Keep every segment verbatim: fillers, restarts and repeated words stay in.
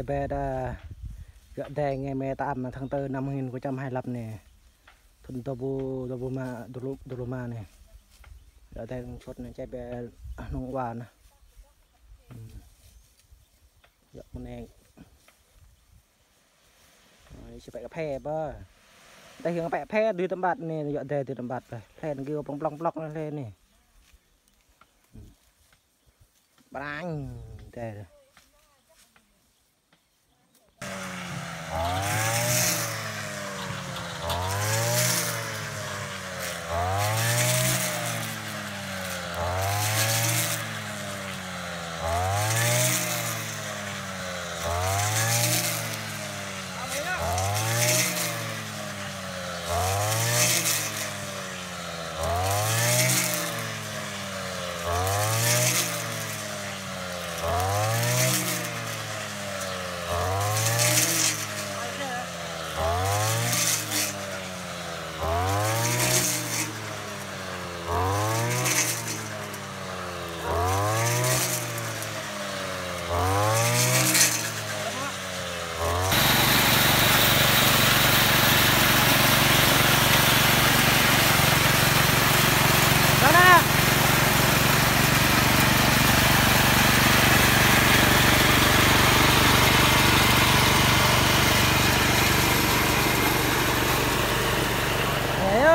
Ƀĕ đa, yua đe nge mơtam tháng tư năm hai nghìn không trăm hai mươi lăm anai. Thun dua rơbâo, dua rơbâo rơma, dua rơbâo, dua rơbâo rơma anai. Yua đe rơ̆ng čut anai, čai ƀĕ hnung wa anai. Hmm. Yua mơ̆ng anai. Ơ, či pĕ kơphê ƀă. Đe hăng pĕ kơphê dui tơmbat anai, yua đe dui tơmbat ƀă. Hlơi anai gơ̆ plŏng plŏk anai hlơi anai. Brang, đe.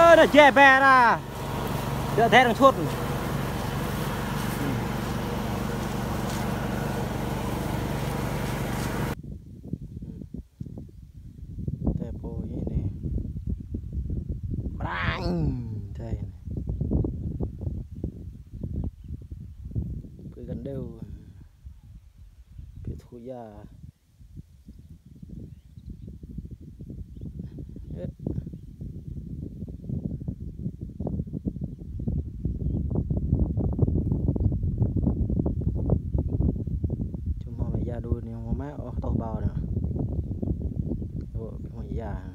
Ơ, đe jĕ ƀĕ đa. Yua đe rơ̆ng čut. Đe pô anai. Brang. Đe anai. Pơ găn đeo. Pơ thu ya. Čum hmâo mă ya đu anai hmâo mă, ôh, tŏh ƀâo anai. Ơ, hmâo ya.